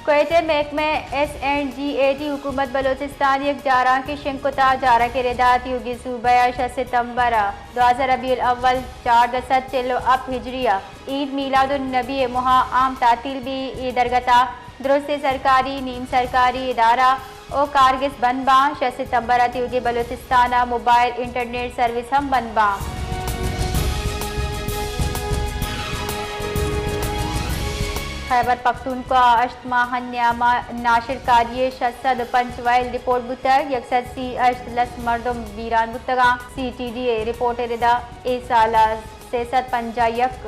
کوئٹہ، محکمہ S and G A T, حکومت بلوچستان یک جارانکے شنگ کتا۔ جارانکے ردا تیوگیں صوبہ ء شش ستمبر ء دوازدہ ربیع الاول چاردہ سد چل و ہپت ہجری ء عید میلاد النبی ء ماہ عام تعطیل بی۔ اے درگت ء درستیں سرکاری، نیم سرکاری ادارہ و کارگس بند باں۔ شش ستمبر ء تیوگیں بلوچستان ء موبائل انٹرنیٹ سروس ہم بند باں۔ خیبر پختونخوا ء ہشت ماہانی نیام ء ناشرکاری ء شش سد و پنچ وائل رپورٹ بوتگ، یک سد سی ہشت لس مردم بیران بوتگاں۔ سی ٹی ڈی ء رپورٹ ء ردا اے سال ء سئے سد پنجاہ یک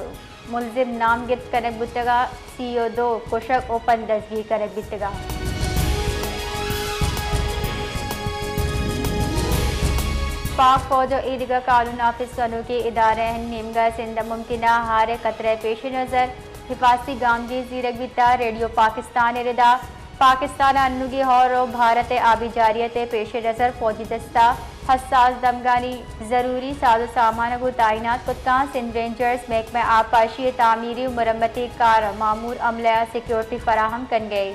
ملزم نامگپت کنگ بوتگ ء سی و دو کشگ و پنچ دزگیر کنگ بیتگ ء۔ پاک فوج و ایدگہ قانون نافذ کنوکیں ادارہانی نیمگا سندھ ء ممکنہ ہار ء خطرہ ء پیش نظر حفاظتی گامگیج زیرگ بیتگ۔ ریڈیو پاکستان ء ردا پاکستان ء انوگیں ہور و بھارت ء آبی جارحیت ء پیش نظر فوجی دستہ حساس دمگانی ضروری ساز و سامان ء گوں تعینات کت کنت۔ سندھ رینجرز محکمہ آبپاشی ء تعمیری و مرمتی کار ء مامور عملہ ء سیکورٹی فراہم کنگ ء۔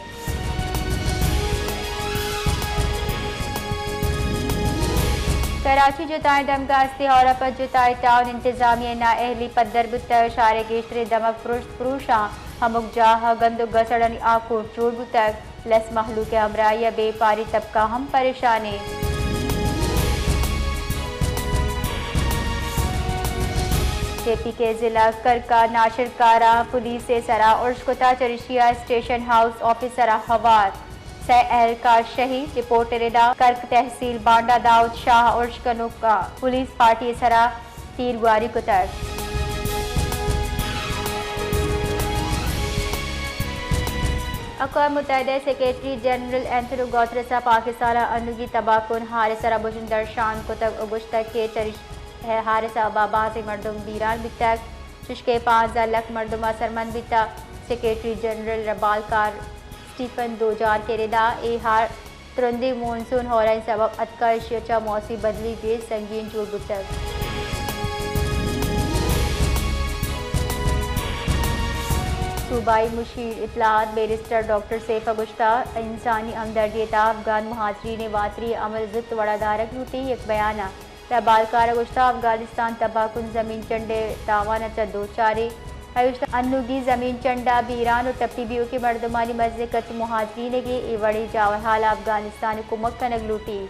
کراچی، جتائیں دمگاں استیں ہور ء پد جتائیں ٹاؤن انتظامیہ ء نااہلی پدر بوتگ۔ شہر ء گیشتریں دمگ پرشت پروشاں، ہمک جاہ ء گند و گسڑانی آکوٹ جوڑ بوتگ۔ لس مہلوک ء ہمراہی ء بیپاری طبقہ ہم پریشان انت۔ کے پی کے ضلع کرک ء ناشرکاراں پولیس ء سرا ارش کتگ، چریشی ء اسٹیشن ہاؤس آفیسر ء ہوار سئے اہلکار شہید۔ رپورٹ ء ردا کرک تحصیل بانڈا داؤد شاہ ء ارش کنوکاں پولیس پارٹی ء سرا تیرگواری کتگ۔ اقوام متحدہ ء سیکرٹری جنرل انتونیو گوترس ء پاکستان ء انوگی تباہ کن ہار ء سرا بژن درشان کتگ و گوشتگ کہ چریشی ء ہار ء سبب ء بازیں مردم بیران بیتگ، چشکہ پانزدہ لکھ مردم ء سرمند بیتگ۔ سیکرٹری جنرل ء ربالکار اسٹیفن دوجارک ء ردا اے ہار ترندیں مون سون ہورانی سبب اتکگ، ایشی ء چہ موسمی بدلی گیش سنگین جوڑ بوتگ۔ صوبائی مشیر اطلاعات بیرسٹر ڈاکٹر سیف ء گوشتگ، انسانی ہمدردی ء تہا افغان مہاجرین ء واتری ء عمل زوت وڑا دارگ لوٹیت۔ یک بیان ء ربالکار ء گوشتگ، افغانستان تباہ کن زمین چنڈ ء تاوان ء چہ دوچار انت۔ آئی ء گوشتگ، انوگی زمین چنڈ ء بیران و ٹپی بیوکیں مردمانی مزن کچ مہاجرینگے، اے وڑیں جاورحال ء افغانستان ء کمک کنگ لوٹیت۔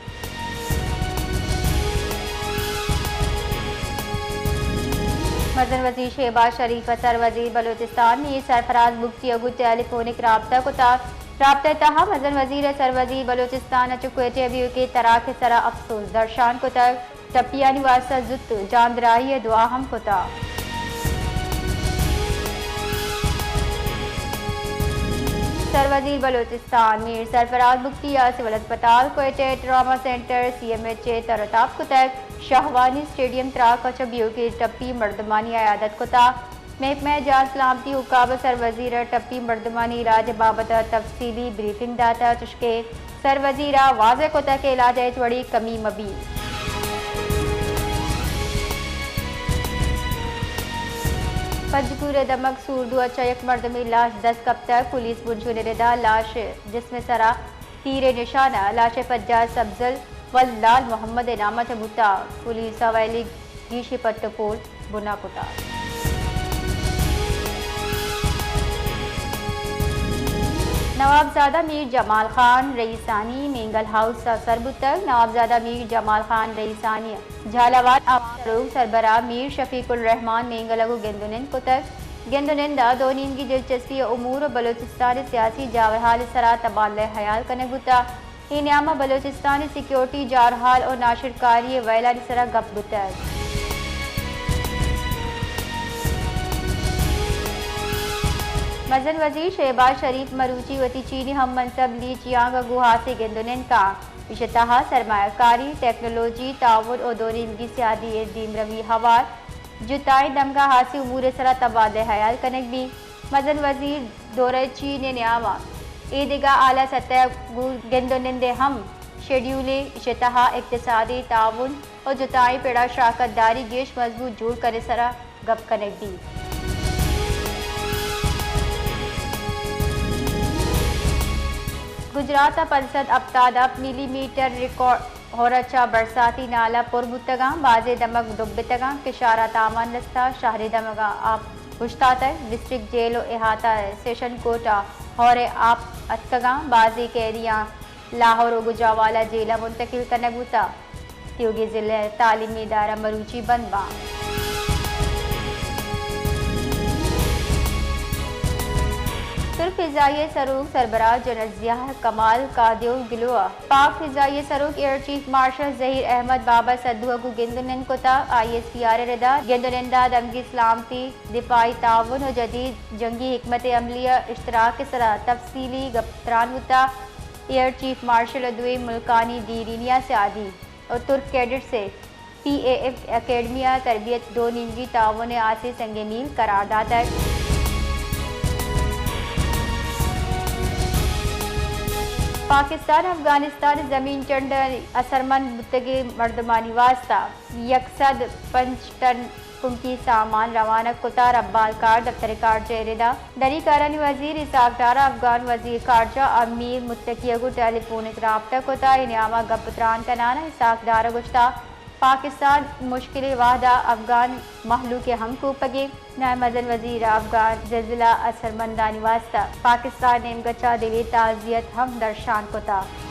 مزن وزیر شہباز شریف ء سر وزیر بلوچستان میر سرفراز بگٹی ء گوں ٹیلی فونک رابطہ کتگ۔ رابطہ ء تہا مزن وزیر ء سر وزیر بلوچستان ء چہ کوئٹہ ء بیوکیں تراک ء سرا افسوس درشان کتگ۔ ٹپیانی واستہ زوت جاندراہی ء دعا ہم کتگ۔ سر وزیر بلوچستان میر سرفراز بگٹی ء سول ہسپتال کوئٹہ ء trauma centre C M H ء تر و تاب کتگ۔ شاہوانی اسٹیڈیم تراک ء چہ بیوکیں ٹپی مردمانی عیادت کتگ۔ محکمہ جان سلامتی حکام ء سر وزیر ء ٹپی مردمانی علاج ء بابت ء تفصیلی بریفنگ داتگ، چشکہ سر وزیر ء واضح کتگ کہ علاج ء ہچ وڑیں کمی مہ بیت۔ پنجگور ء دمگ سوردو ء چہ یک مردمے لاش دست کپتگ، پولیس بنشون ء ردا لاش ء جسم ء سرا تیر ء نشان ء لاش ء پجار سبزل ولد لال محمد ء نام ء چہ بوتگ۔ پولیس ء ویلی گیشیں پٹ ء پول بنا کتگ۔ نوابزادہ میر جمال خان رئیسانی مینگل ہاؤس ء سر بوتگ۔ نوابزادہ میر جمال خان رئیسانی جھالاوان عوام سروک سربراہ میر شفیق الرحمان مینگل ء گوں گند ء نند کتگ۔ گند ء نند ء دو نیمگی دلچسپی ء امور ء بلوچستان ء سیاسی جاورحال ء سرا تبادلہ ء ہیال کنگ بوتگ۔ اے نیام ء بلوچستان ء سیکورٹی جارحال ء ناشرکاری ء ویلانی سرا گپ بوتگ۔ مزن وزیر شہباز شریف مروچی وتی چینی ہم منصب لی چیانگ ء گوں ہاسیں گند ء نند کنت۔ ایشی ء تہا سرمایہ کاری، ٹیکنالوجی، تعاون ء دو نیمگی سیادی ء دیمروی ہوار جتائیں دمگاں ہاسیں امور ء سرا تبادلہ ہیال کنگ بیت۔ مزن وزیر دورہ چین ء نیام ء اے دگہ اعلی سطح ء گوں گند ء نند ء ہم شیڈیول ء، ایشی ء تہا اقتصادی تعاون ء جتائیں پڑ ء شراکت داری گیش مضبوط جوڑ کنگ ء سرا گپ کنگ بیت۔ گجرات ءَ پنچ سد ہپتاد ہپت ملی میٹر ریکارڈ ہور ءَ چہ برساتی نالہ پر بوتگاں، بازیں دمگ ڈبتگاں، کشار ءَ تاوان رستہ، شہر ءِ دمگاں آپ اوشتاتگ، ڈسٹرکٹ جیل ءُ احاطہ سیشن کورٹ ءَ ہور ءِ آپ اتکگاں، بازیں قیدیاں لاہور ءُ گوجرانوالہ جیل ءَ منتقل کنگ بوتگ۔ تیوگیں ضلع ءِ تعلیمی ادارہ مروچی بند باں۔ ترک فضائیہ ءِ سروک سربراہ جنرل ضیاء کمال قادیوگلو ءَ پاک فضائیہ ءِ سروک ایئر چیف مارشل ظہیر احمد بابر سدھو ءَ گوں گند ءُ نند کتگ۔ آئی ایس پی آر ءِ ردا گند ءُ نند ءَ دمگی سلامتی، دفاعی تعاون ءُ جدید جنگی حکمت عملی ءِ اشتراک ءِ سرا تفصیلی گپ ءُ تران بوتگ۔ ایئر چیف مارشل ءُ دوئیں ملکانی دیرینی ءَ سیادی ءُ ترک کیڈٹس ءِ پی اے ایف اکیڈمی ءَ تربیت دو نیمگی تعاون ءِ ہاسیں سنگ میل قرار داتگ۔ پاکستان افغانستان ءِ زمین چنڈ ءِ اثرمند بوتگیں مردمانی واستہ یک سد پنچ ٹن کنٹی سامان روانگ کتگ، ربال کار دفتر خارجہ ءِ ردا دری کارانی وزیر اسحاق ڈار ءَ افغان وزیر خارجہ امیر متقی ءَ گوں ٹیلی فونک رابطہ کتگ، اے نیام ءَ گپ ءُ تران کنان ءَ اسحاق ڈار ءَ گوشتگ، پاکستان مشکلیں وہد ءَ افغان مہلوک ءِ ہمکوپگ ءَ، نائب مزن وزیر ءَ افغان زلزلہ ءِ اثرمندانی واستہ پاکستان ءِ نیمگ ءَ چہ دلی تعزیت ہم درشان کتگ۔